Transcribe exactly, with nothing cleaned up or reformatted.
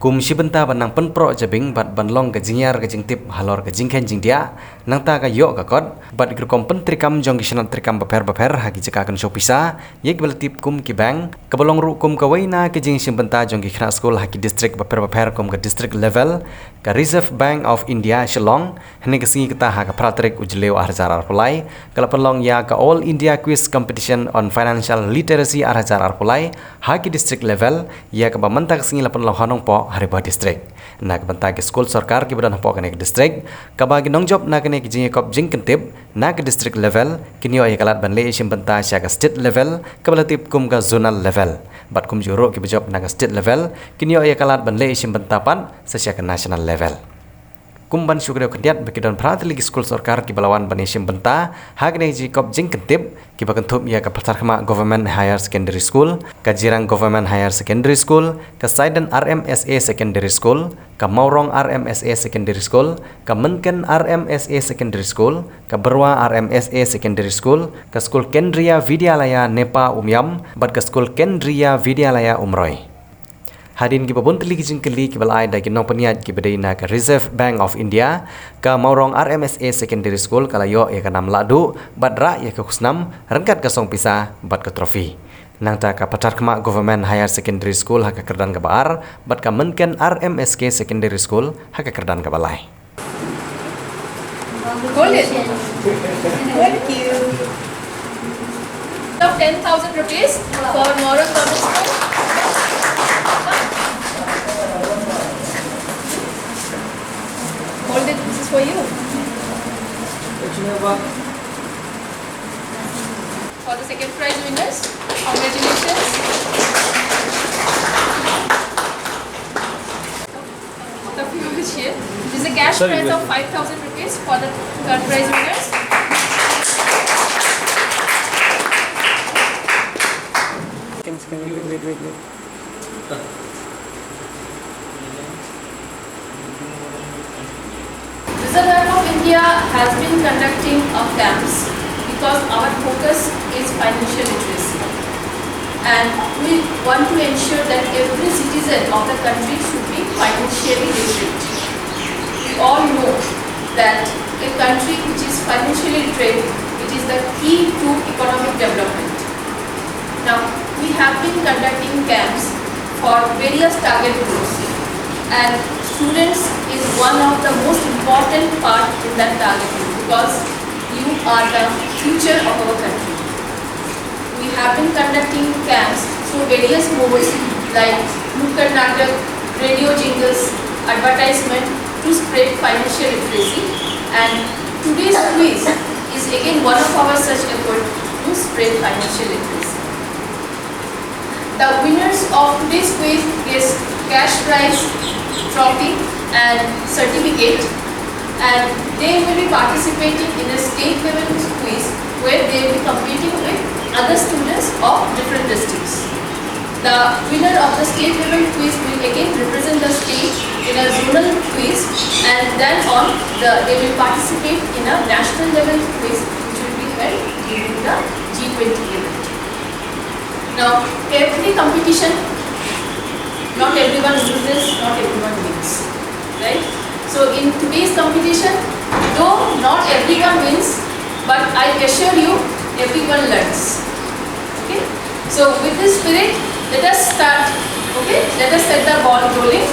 Kum shi bynta ban nang pynproh jabieng bad ban long ka jingïar ka jingtip halor ka jingkheiñ jingdiah, nangta ka ïoh ka kot, bad ki rukom pyntreikam jong ki shnat treikam bapher bapher ha ki jaka kynshew pisa, ïa kiba la tip kum ki bank, kaba long ruh kum kawei na ki jingïashim bynta jong ki khynnah skul ha ki district bapher bapher kum ka district level, ka Reserve Bank of India Shillong, hynne ka sngi kata ha ka phra tarik u Jylliew ar hajar arphew lai, ka la pynlong ïa ka All India Quiz Competition on Financial Literacy ar hajar arphew lai, ha ki district level, ïa kaba mynta ka sngi la pynlong ha Nongpoh ha Ri Bhoi District. Na ka bynta ki skul sorkar kiba don hapoh kane ka district, kaba ki nongjop na kane ka jingïakop jingkyntip, na ka district level, kin ïoh ïa ka lad ban leit shim bynta sha ka state level, kaba la tip kum ka zonal level. Bad kumjuh ruh kiba jop na ka state level, kin ïoh ïa ka lad ban leit shim bynta pat, sa sha ka national level. Kum ban shu kdew khyndiat ba ki don phra tylli ki skul sorkar kiba la wan ban ïashim bynta, ha kane ka jingïakop jingkyntip, kiba kynthup ïa ka Patharkhmah Government Higher Secondary School, ka Jirang Government Higher Secondary School, ka Saiden R M S A Secondary School, ka Mawrong R M S A Secondary School, ka Mynken R M S A Secondary School, ka Byrwa R M S A Secondary School, ka skul Kendriya Vidyalaya Nepa Umiam, bad ka skul Kendriya Vidyalaya Umroi. Hadien kiba bun tylli ki jingkylli kiba la ai da ki nongpynïaid kiba dei na ka Reserve Bank of India, ka Mawrong R M S A Secondary School ka la ïoh ïa ka nam lahduh, bad rah ïa ka khusnam, ryngkat ka song pisa, bad ka trophy. Nangta ka Patharkhmah Government Higher Secondary School ha ka kyrdan kaba ar, bad ka Mynken R M S K Secondary School ha ka kyrdan kaba lai. Hold it. Thank you. Of ten thousand rupees for Mawrong Public School. Hold it, this is for you. For the second prize winners, congratulations. This is a cash prize of five thousand rupees for the third prize winners. Reserve Bank of India has been conducting our camps because our focus is financial literacy. And we want to ensure that every citizen of the country should be financially literate. We all know that a country which is financially literate, it is the key to economic development. Now, we have been conducting camps for various target groups, and students is one of the most important part in that target group because you are the future of our country. We have been conducting camps through various modes like Nukkad Natak, radio jingles, advertisement to spread financial literacy, and today's quiz is again one of our such effort to spread financial literacy. The winners of today's quiz gets cash prize, trophy and certificate, and they will be participating in a state level quiz where they will be competing with other students of different districts. The winner of the state level quiz will again represent the state in a zonal quiz, and then on the, they will participate in a national level quiz which will be held during the G twenty event. Now, every competition, not everyone loses, not everyone wins, right? So in today's competition, though not everyone wins, but I assure you, everyone learns. Okay? So with this spirit, let us start. Okay? Let us set the ball rolling.